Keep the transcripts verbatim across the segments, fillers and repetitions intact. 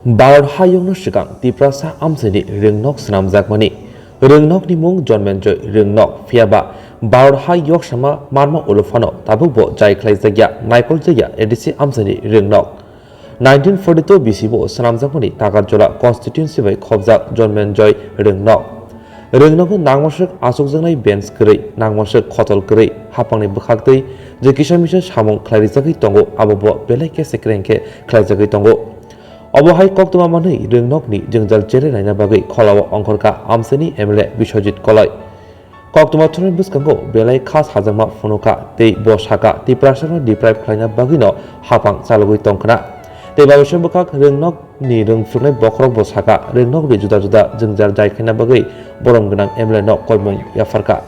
Bharat hayungno swkang Tiprasa amchaini rwngnok swnamjakmani. Rwngnokni mung Jonmenjoy Rwngnok, phiyaba Bharat hayung sama manma ulo phano tabukbo jai khlaijakya, naikol jakya A D C amchaini rwngnok. Nineteen forty-two bisi bo swnamjakmani Takarjala constituency bai khobjak Jonmenjoy Rwngnok. Rwngnokno nangmaswk achukjaknai bench kwrwi, nangmaswk khotol kwrwi, hapangni bwkhaktwi je kisa misa samung khlairijagwi tongo, abobo belai khe se kwrwng khe khlaijagwi tongo. Obo hai koktwma manwi rwngnokni jwngjal chere naina bagwi kholao ongkhorkha amchaini M L A Biswajit Koloi. Koktwma thumni bwskango belai kha sajakma phunukha tei bo sakha, Tiprasano deprive khlaina bagwino hapang chalogwi tongkhna. Tei babisa bwkhak rwngnokni rwngphuruknai bokhorok bo sakha, rwngnokni juda juda jwngjal jai khaina bagwi borom gwnang M L A no koimung yapharkha.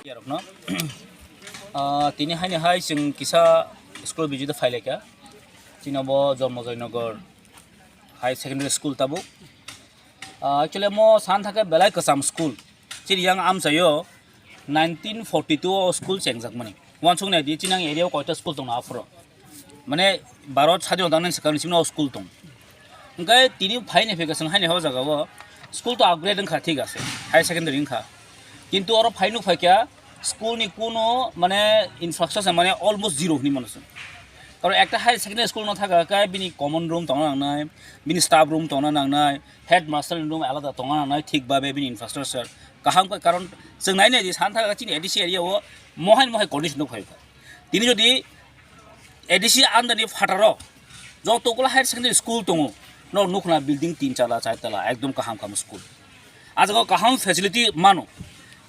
Yarokno. Ah, tini haini hai chwng kisa school visit o phailaikha. Chini bo Jonmojoy Nagar Higher Secondary School tabuk. Ah, actually, mo san thake belai kwcham school. Chini yang amchaio nineteen forty-two o school chengjakmani. Wansuk nai di, chini ang area o koita school tongno aphuru. Mane, Bharat sadinota nani swkang ni simi o school tong. Hwnkhe tini phaini phikha chwng haini o jaga o school to upgrade wngkha, thik ase, higher secondary wngkha. Kintu oro phai nuk phaikha school ni kuno mane infrastructure mane almost zero hinwi mano chwng. Karon ekta higher secondary school no thaka khe bini common room tongna nangnai, bini staff room tongna nangnai, headmaster ni room alada tongna nangnai, thik babe bini infrastructure kaham khe, karon chwng nai nai di san thaka chini A D C area o mohai mohai condition nuk phaikha. Tini jodi A D C under ni phataro joto kula higher secondary school tongo, no nukna building tin tala, char tala, ekdom kaham kaham school. A jaga kaham facility mano.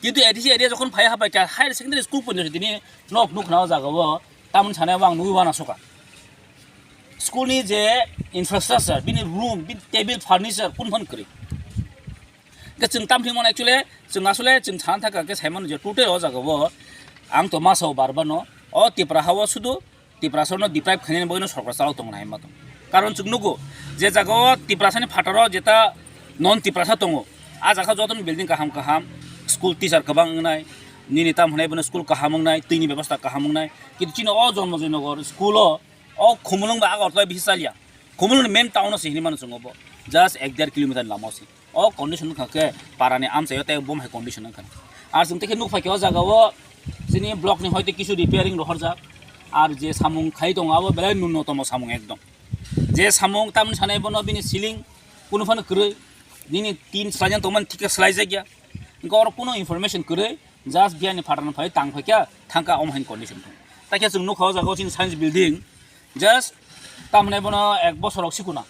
Kintu A D C area jokhon phai habai kha higher secondary school poino tini nok nukna o jaga o tamni sanai o ang nugwi wana soka. School ni je infrastructure, bini room, bini table, furniture, kun phan kwrwi. Hwnkhe chwng tam hwnwi mano actually, chwng asole chwng sana thaka khe sai mano je total o jaga o ang to masa o bar bano, o Tipra ha o sudu Tiprasa no deprive khainani bagwi no sorkar chalok tongna hai ma tong. Karon chwng nugo je jaga o Tiprasa ni phataro jeta non Tiprasa tongo, a jaga joto ni building kaham kaham, school teacher kwbang wngnai, nini tam hwnwi bono school kaham wngnai, twi ni bebosta kaham wngnai, kintu chini o Jonmojoy Nagar school o, o Khumulwng bai Agartala bisi chalia, Khumulwng ni main town o se hinwi mano chwng obo, just ek der kilometer ni lama o se. O condition wngkha khe para ni amchai o tei bom hai condition wngkha. Ar chwng tei khe nuk phai khe o jaga o chini block ni hoite kisu repairing rohorjak. Ar je samung khai tongo abo belai nunnotomo samung ekdom. Je samung tamni sanai bono bini ceiling kunu phano kwrwi, nini tin swlaijaknai tongmani thik khe swlaijakya. Hwnkhe oro kunu information kwrwi, just biyani phataro phai tang phai khe thangkha omo hai condition thung. Takhe chwng nukha o jaga o chini science building, just tamni bono ek bosor rok sikuna.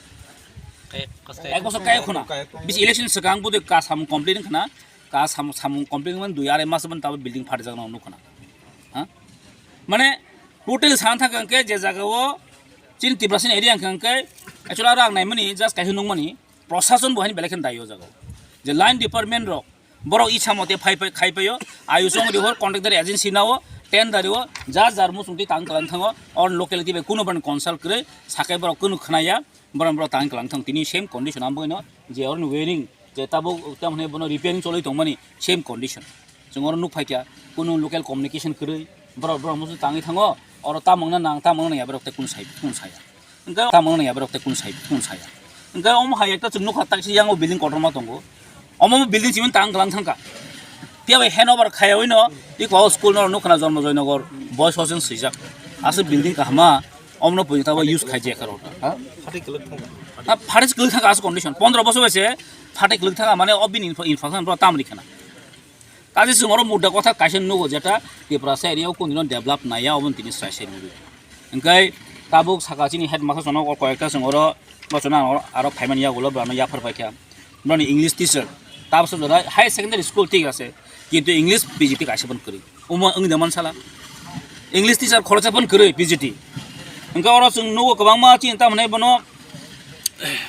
Ek bosor kaya khuna. Bis election swkang budui ka samung complete wngkhana. Ka samung, samung complete wngmani dui arai mas ban tabo building phatijak no nukha na. Ha? Mane total sana thangkha hwnkhe je jaga o chini Tiprasa ni area hwnkha hwnkhe actually aro ang naimani just kaisa nukmani prosason bo haini belai kheno daio jaga o. Je line department rok borok isa mote phai phai khai phaio, ayuchong rihor contractor agency nao tender o jar jar muchungtwi tang tlang thango, or locality bai kunu ban consult kwrwi sakai borok kunu khnaya. Borok, borok tang klang thang tini same condition ang boino je oroni wearing je tabuk tamo hwnwi bono repairing choli tongmani same condition. Chwng oro nuk phaikha kunu local communication kwrwi borok, borok musu tangwi thango, Oro tamungna nang, tamungna nang yabrok tei kun sai, kun saya. Hingke tamungna nang yabrok tei kun sai, kun saya. Hingke omo hai ekta chwng nukha taksi yango building kotorma tongo. Omo building chimani tang glang thangka. Phiya bai handover khayawino iko school no nukha na Janmajoy Nagar Boys Hostel swijak. Aswk building kahama omono pwini tabo use khaijak karo. Ha? Ha, phatis kwlwk thangka aswk condition. Pondro bosor bai se phatai kwlwk thangka mane o bini infra-, infrastructure bro tamri khana. Kaje chwng oro mudda kotha kaisa nugo jeta Tiprasa area o kunu develop naiya oboni tini sai sai nugwi. Hingke tabuk saka chini headmaster sono o koyekta chwng oro rachana aro phaimani yagulo borano yaphar paikha. Boroni English teacher. Tabso jora higher secondary school thik ase. Kintu English P G T kaisa pon kwrwi. Omo wngwi da mansala. English teacher khoroksa pon kwrwi P G T. Hingke oro chwng nugo kwbangma chini tamhinai bono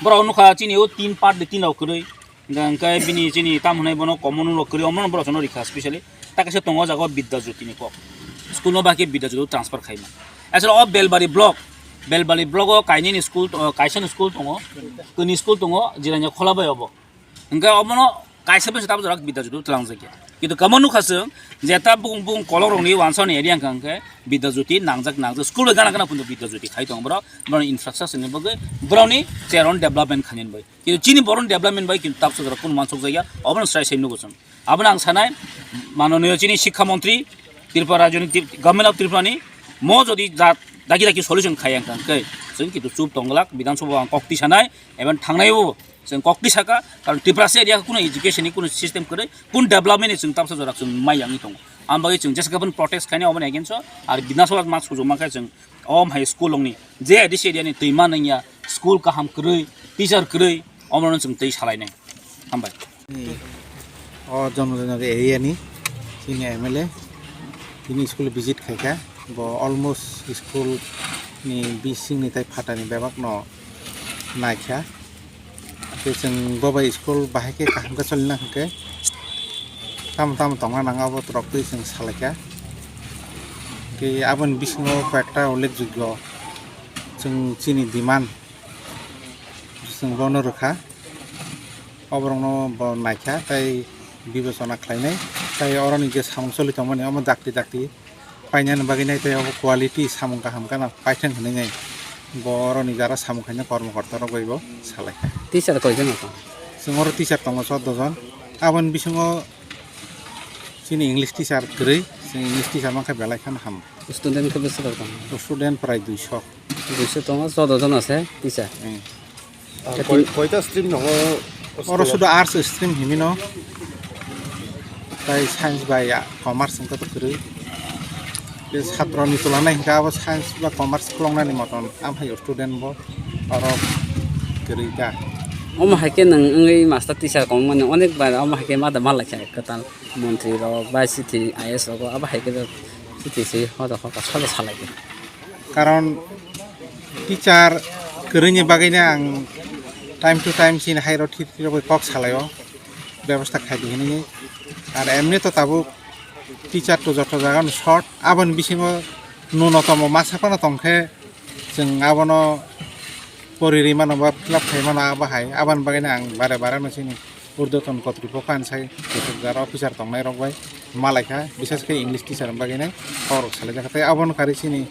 borok nukha chini o tin part de tin rok kwrwi. Hingke bini chini tam hwnai bono common rok kwrwi, omo borok chano rikha specially. Ta kaisa tongo o jaga o Bidya Jyoti ni kok. School no bahai khe Bidya Jyoti o transfer khaima. Aswk o Belbari block, Belbari block o kainwi ni school to-, kaisa ni school tongo, kuni school tongo, Jirania Khola bai obo. Hingke omono kaisa bai se tabuk jora Bidya Jyoti o twlang jakya. Kintu kamo nukha chwng je ta bung bung kolok rokni wansa ni area hwnkha hwnkhe Bidya Jyoti nangjak nangjak school bai gana gana phundu Bidya Jyoti khai tongo borok, borokni infrastructure ni bagwi borokni cheron development khainani bai. Kintu chini borokni development bai kintu tabsa jora kunu mansuk jaya, obono srai sai nugo chwng. Abono ang sanai, manoniyo chini Shikkha Montri, Tripura rajyoni Tri-, Government of Tripura ni, mo jodi ja-, daki daki solution khaya wngkha hwnkhe, chwng kintu chup tongglak, Bidhan Sabha ang kokti sanai, even thangnai bo chwng kokti saka, karon Tiprasa area kunu education ni kunu system kwrwi, kunu development ni chwng tabsa jora chwng mai yangwi tongo. Ang bagwi chwng jesa khe bono protest khainai obono against o, ar Bidhan Sabha ma sujuma khe chwng Om hai school ongni je A D C area ni twima nangya, school kaham kwrwi, teacher kwrwi, omono chwng twi salainai. Hambai. Ni o Janmajoy Nagar area ni chini M L A, tini school visit khaikha, bo almost school ni bising ni tai phatani bebak no naikha. Tei chwng bo bai school bahai khe kaham khe choli nang hwnkhe tamo tamo tongna nango abo rok twi chwng salaikha. Tei aboni bisingo koi ekta ullekjogyo chwng chini demand chwng bono rwkha, oborokno bo naikha tei bibechona khlainai tei oroni je samung choli tongmani omo dakti dakti painani bagwi nai tei obo quality samung kaham gana paithang hinwi nai bo oroni jara samung khaina kormo korta rok bai bo salaikha. Teacher koi jon tongo? Chwng oro teacher tongo chordo jon. Aboni bisingo chini English teacher kwrwi, chwng English teacher mankha belai kheno ham. Student khe bwswk rok tongo? Student prai duiso. Duiso tongo, chordo jon ase teacher. Hmm. Koi-, koita stream tongo? Oro sudu arts stream himino. Tai science bai ya, commerce wngkha to kwrwi. Tei satro ni tulanai hinkhe abo science ba commerce khuloknani motom. Amhai student bo oro kwrwi ta. Omo hai khe nwng wngwi master teacher kongmani onek bar omo hai khe ma da ma laikha kwtal montri rok bai city I A S rogo abo hai khe city se hoda hoda soda salai khe. Karon teacher kwrwini bagwino ang time to time chini hai rok thik thik rok bai kok salaio, bebosta khai di hinwi. Ar emni to tabuk teacher to joto jaga no short, aboni bisingo nuno tomo masa phano tongkhe chwng abono pori ri mano ba fill up khai mano abo hai, aboni bagwino ang bare bare no chini urdhwton kotripokho ani sai kuchuk jara officer tongnai rok bai malaikha, bises khe English teacher ni bagwi nai kok rok salaijak kha. Tei aboni kari chini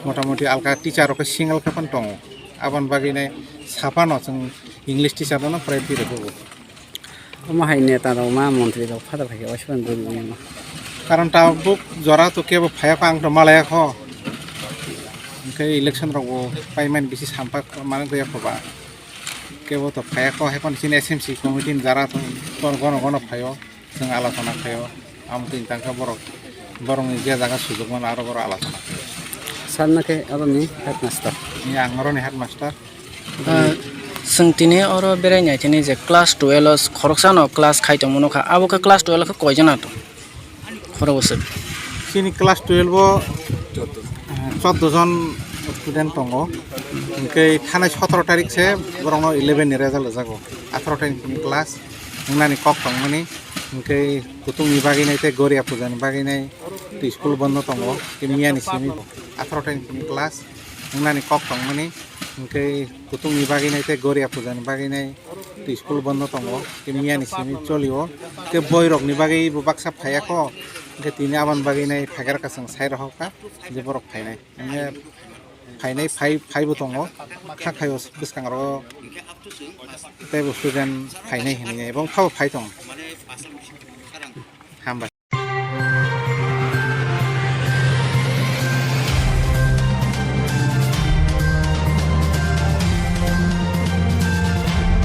motamoti alka teacher rok khe single khe phano tongo, aboni bagwi nai saphano chwng English teacher no priority rwkhugo. Omo hai neta rok ma montri rok phada phai khe oisobai guri mano. Karon tabuk jora to kebo phaiya kho, ang to malaya kho, hwnkhe election rok bo paimani bisi sampa mani goya kho ba. Kebo to phaiya kho, hai phano chini S M C committee ni jara to gono gono phaio, chwng alochona khaio, amo twi tangkha borok, borokni je jaga sujukmano aro borok alochona khaio. Sir no khe aboni headmaster? Ni ang oroni headmaster. Ah, chwng tini oro berai nai tini je class twelve o khoroksa no class khai tongmano kha, abo khe class twelve khe koi jona to? Khoro bwswk. Chini class twelve o, eh, chordo jon student tongo. Hwnkhe thanai sotoro tarik se borokno eleven ni result rwjago. Atharo tarik ni class wngnani kok tongmani. Hwnkhe kutung ni bagwi nai tei goria puja ni bagwi nai tei school bondo tongo. Tei miya ni simi atharo tarik ni class wngnani kok tongmani. Hwnkhe kutung ni bagwi nai tei goria puja ni bagwi nai tei school bondo tongo, tei miya ni simi cholio, tei boi rok ni bagwi bo baksa phaiya kho, Hwnkhe tini aboni bagwi nai phaikar ka chwng sai rohor kha je borok phainai. Hwnkhe phainai phai phaibo tongo, kha khaio bwskang rogo teibo student phainai hinwi nai, bo phabo phai tongo.